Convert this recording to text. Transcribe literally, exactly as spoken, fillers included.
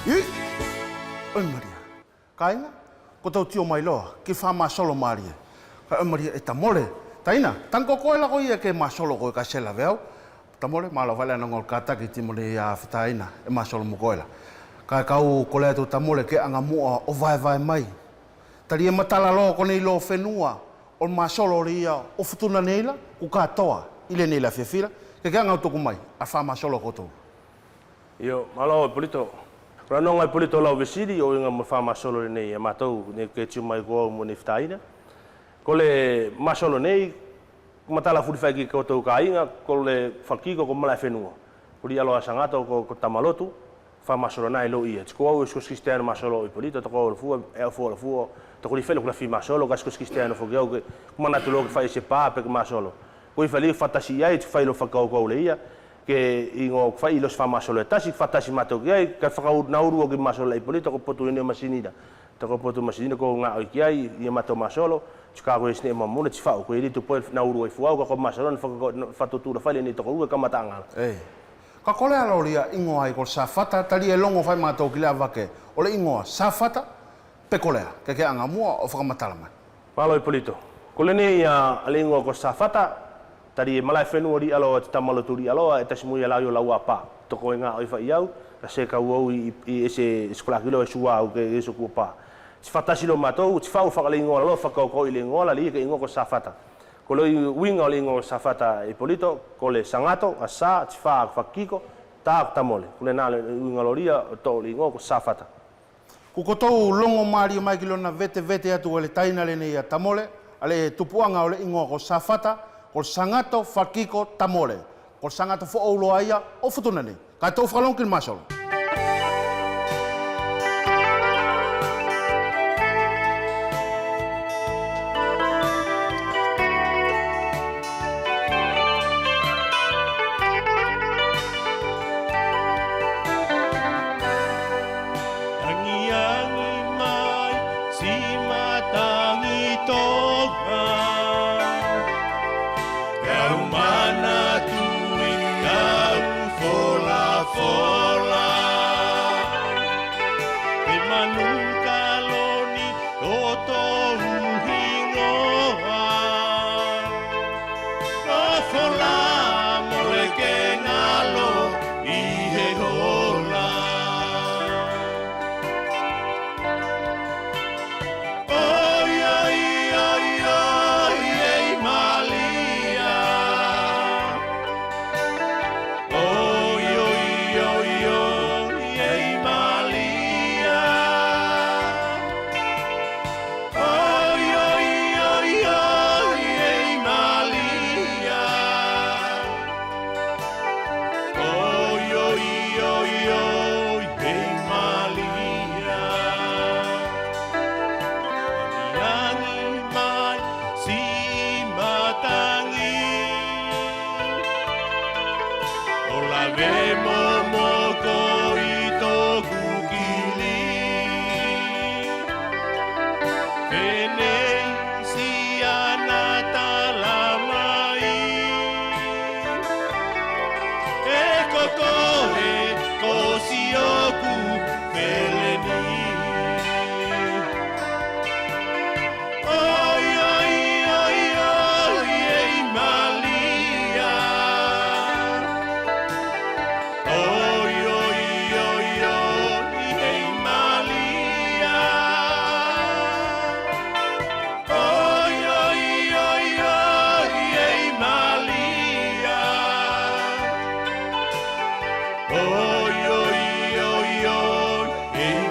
Oi, malia. Kāiga, ko tou tio mai loa ki famasolo malie. Kae oi malie e Tamole. Taina, taga ko koe la ko ia ke masolo koe ka sela vei au. Tamole, malo fai la na gol kataki timo nei a fitaina e masolo mo koe la. Kae kau kolea tou Tamole ke aga muʻa o vaevae mai. Talie matala loa ko nei lo fenua o masolo o le ia o Futuna nei la, ko katoa i lenei la fiafia la, ke ke aga tuku mai a famasolo ko tou. Io, malo Ipolito. Ko la noga Ipolito lau vesili o iga mo famasolo lenei a matou nei ke tio mai ko au mo nei fitaina. Ko le masolo nei, matala fuli fai ki kotou kāiga, ko le fakiko ko Malaefenua. Ko Liʻaloa Sagato ko, ko Tamalotu, famasolo nai lo ia. Tiko au e sikosikisitaiano masolo Ipolito, toko au o le fua, e au fua o le fua, toko li fai lo kula fi masolo, ka sikosikisitaiano foki au ke, ko manatu loa ke fai se pa, pe ke masolo. Ko i fai li fatasi i ai, ti fai lo fakaukau le ia, ke igoa ko fai lo se famasolo e tasi, fatasi matou ki ai, ka fakaurua ki masolo la Ipolito, ko potu ine o masinida. Toko potu masinina ko gaʻo i ki ai ia matou masolo. Ti ka ko e sine mamuna ti faʻu ko e litu poe na uru ai fuau ka ko masolo na faka, na fatutula fai lenei toko uru e kamata agala. Ei. Ka kolea lolia igoa ai ko le Safata, talie logo fai matou ki le avake o le igoa Safata, pe kolea ke ke aga muʻa o fakamatala mai. Malo Ipolito. Ko lenei a le igoa ko Safata, Talie Malaefenua Liʻaloa, ti Tamalotu Liʻaloa, e tasi mo ia lau i o lau apa. Toko e gaʻo i fai au, ka se kau au i, i ese sikolaki loa e sua au ke ese ku apa. Ti fatasi loa matou, ti fau faka le igoa loa, fakaukau i le igoa la, le ia ke igoa ko Safata. Ko le uiga o le igoa ko Safata Ipolito, ko le sagato, a sa, ti fa, fakiko, ta, Tamole. Ko le na le uiga lolia, o to le igoa ko Safata. Ko kotou logo malie mai ki lona vetevete atu e le taina lenei a Tamole, a le tupuaga o le igoa ko Safata, ko le sagato fakiko Tamole, ko le sagato foʻou loa ia o Futuna nei. Ka tou fakalogo ki le masolo. Agiagi mai si matagi toga, kau manatu i kau folafola. Ke manu kaloni o tou higoa. Fola mo le ke galo i he hola. Oi, oi, oi, oi, ei malia. Oi, oi, oi, oi, ei malia. Oi, oi, oi, oi, ei malia. Oi, oi, oi, oi, ei malia. Agiagi mai si matagi. O lave momoko i toku kili. Fenei si ana tala mai. E ko koe ko sioku feleni. Oi, oi, oi, oi, ei malia. Oi, oi, oi, oi, ei malia. Oi, oi, oi, oi, ei malia. Oi, oi, oi, oi, ei